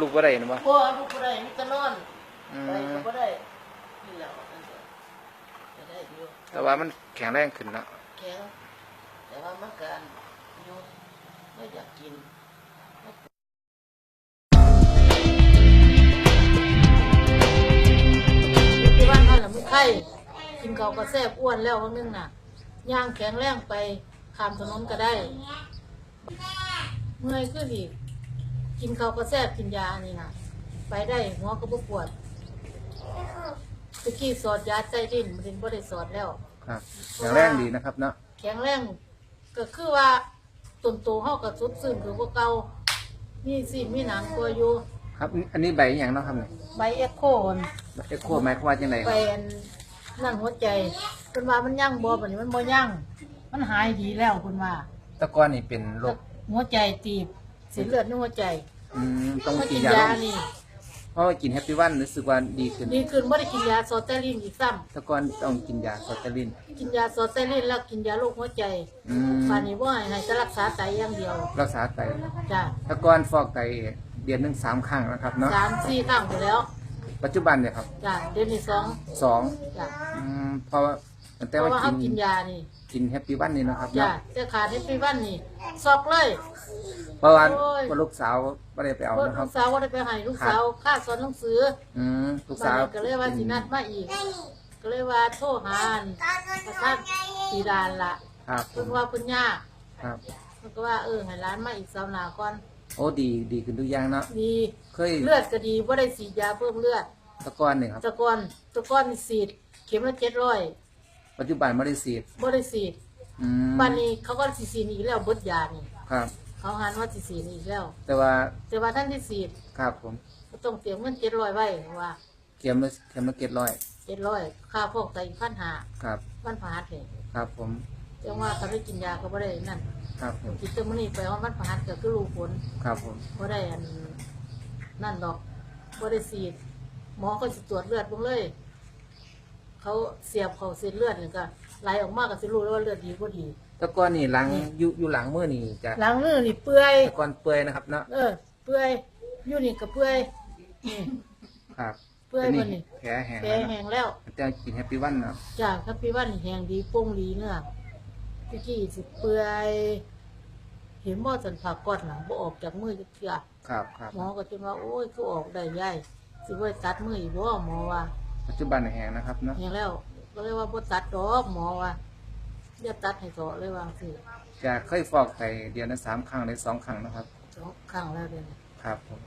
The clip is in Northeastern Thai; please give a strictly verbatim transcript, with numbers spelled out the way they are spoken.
ลูกบ่ได้นะบ่ บ่ ลูกบ่ได้ มีแต่นอน อืม ไปก็บ่ได้ นี่แหละ ว่าซั่นเถาะ ก็ได้อยู่ แต่ว่ามันแข็งแรงขึ้นเนาะ แข็ง แต่ว่ามันก็อยู่ บ่อยากกิน ที่บ้านนั่นล่ะ มันไข้ กินข้าวก็แซ่บ อ้วนแล้ว ว่านึงน่ะ ย่างแข็งแรงไป ข้ามถนนก็ได้ เมื่อยขึ้นอีก กินข้าวก็แซ่บ กินยานี่น่ะ ไปได้ หัวก็บ่ปวด ตะกี้สอดยาใต้ดิน มันบ่ได้สอดแล้ว ครับ แข็งแรงดีนะครับเนาะ แข็งแรง ก็คือว่า ต้นโตเฮาก็สดชื่นกว่าเก่า มีซี้นมีหนังกว่าอยู่ ครับ อันนี้ใบอหย่างเนาะครับเนี่ย ใบเอ็กโค เอ็กโคหมายความว่าจังไดครับ ใบอันนั่นหัวใจ เพิ่นว่ามันยังบ่ บัดนี้มันบ่ยัง มันหายดีแล้วเพิ่นว่า แต่ก่อนนี่เป็นโรค หัวใจตีบ เส้นเลือดในหัวใจ อืม ต้อง มา กิน กิน ยา ยา โรค นี่ เพราะว่ากินแฮปปี้วันรู้สึกว่าดีขึ้น ดีขึ้น บ่ได้กินยาสเตอรินอีกซ้ำ แต่ก่อนต้องกินยาสเตอริน กินยาสเตอรินแล้วกินยาโรคหัวใจ อืม บาดนี้บ่ให้ ให้แต่รักษาไตอย่างเดียว รักษาไต จ้ะ แต่ก่อนฟอกไตเดือนหนึ่งสามครั้งนะครับเนาะ สามสี่ครั้งไปแล้ว ปัจจุบันเนี่ยครับ จ้ะ เดี๋ยวนี้สอง สอง จ้ะ อืม เพราะว่าตั้งแต่ เพราะว่า ว่า เฮา กิน กินยานี่ กินแฮปปี้วันนี่นะครับ จ้ะ เนาะ แต่ขาดแฮปปี้วันนี่ ซอกเลย เพราะว่า โอ้ย เพราะลูกสาวบ่ได้ไปเอานะครับ ลูกสาวบ่ได้ไปให้ ลูกสาว ครับ ค่าสอนหนังสือ อืม ลูกสาว บาดนี้ก็เลยว่าสินัดมาอีก ก็เลยว่าโทรหาอันประธานปีดาล่ะ ครับผม เพิ่นว่าเพิ่นยาก ครับ เพิ่นก็ว่า เออ ให้หลานมาอีกเสาร์หน้าก่อน โอ้ ดี ดีขึ้นทุกอย่างเนาะ ดี เคย เลือดก็ดี บ่ได้ฉีดยาเพิ่มเลือด แต่ก่อนนี่ครับ แต่ก่อน แต่ก่อนนี่ฉีด เข็มละเจ็ดร้อย ปัจจุบันบ่ได้ฉีด บ่ได้ฉีด อืม บัดนี้เขาก็สิฉีดอีกแล้ว เบิดยานี่ ครับ เขาหันว่าสิฉีดอีกแล้ว แต่ว่า แต่ว่าทันได้ฉีด ครับผม ก็ต้องเตรียมเงินเจ็ดร้อยไว้ว่า เข็มละ เข็มละเจ็ดร้อย เจ็ดร้อย ค่าฟอกไตอีกพันห้า ครับ วันพฤหัสนี่ ครับผม จังว่าเขาได้กินยาก็บ่ได้นั่น ครับผม กินแต่มื้อนี้ไปฮอดวันพฤหัสก็คือรู้ผล ครับผม บ่ได้อันนั่นดอก บ่ได้ฉีด หมอก็สิตรวจเลือดเบิ่งเลย เขาเสียบเข้าเส้นเลือดนี่ก็ไหลออกมาก็สิรู้แล้วว่าเลือดดีบ่ดี แต่ก่อนนี่หลัง นี่ อยู่ อยู่หลังมือนี่จะ หลังมือนี่เปื่อย แต่ก่อนเปื่อยนะครับเนาะ เออ เปื่อย อยู่นี่ก็เปื่อย นี่ ครับ เปื่อย แต่นี่ บัดนี้ แผลแห้ง แผล แล้วเนาะ แห้งแล้ว แต่กินแฮปปี้วันเนาะ จ้ะ แฮปปี้วันนี่แห้งดี โป่งดีเนื้อ ตะกี้สิเปื่อย เห็นบ่ สันผ้าก๊อซน่ะ บ่ออกจากมือจักเทื่อ ครับ ครับ หมอก็จนว่า โอ้ย คือออกได้ยาย สิบ่ได้ตัดมืออีกบ่ หมอว่า ปัจจุบันแห้งนะครับเนาะ แห้งแล้ว ก็เลยว่าบ่ตัดดอก หมอว่า อย่าตัดให้เถาะ เลยว่าจั่งซี้ จากเคยฟอกไตเดือนละสามครั้ง ได้สองครั้งนะครับ สองครั้งแล้วเดี๋ยวนี้ ครับผม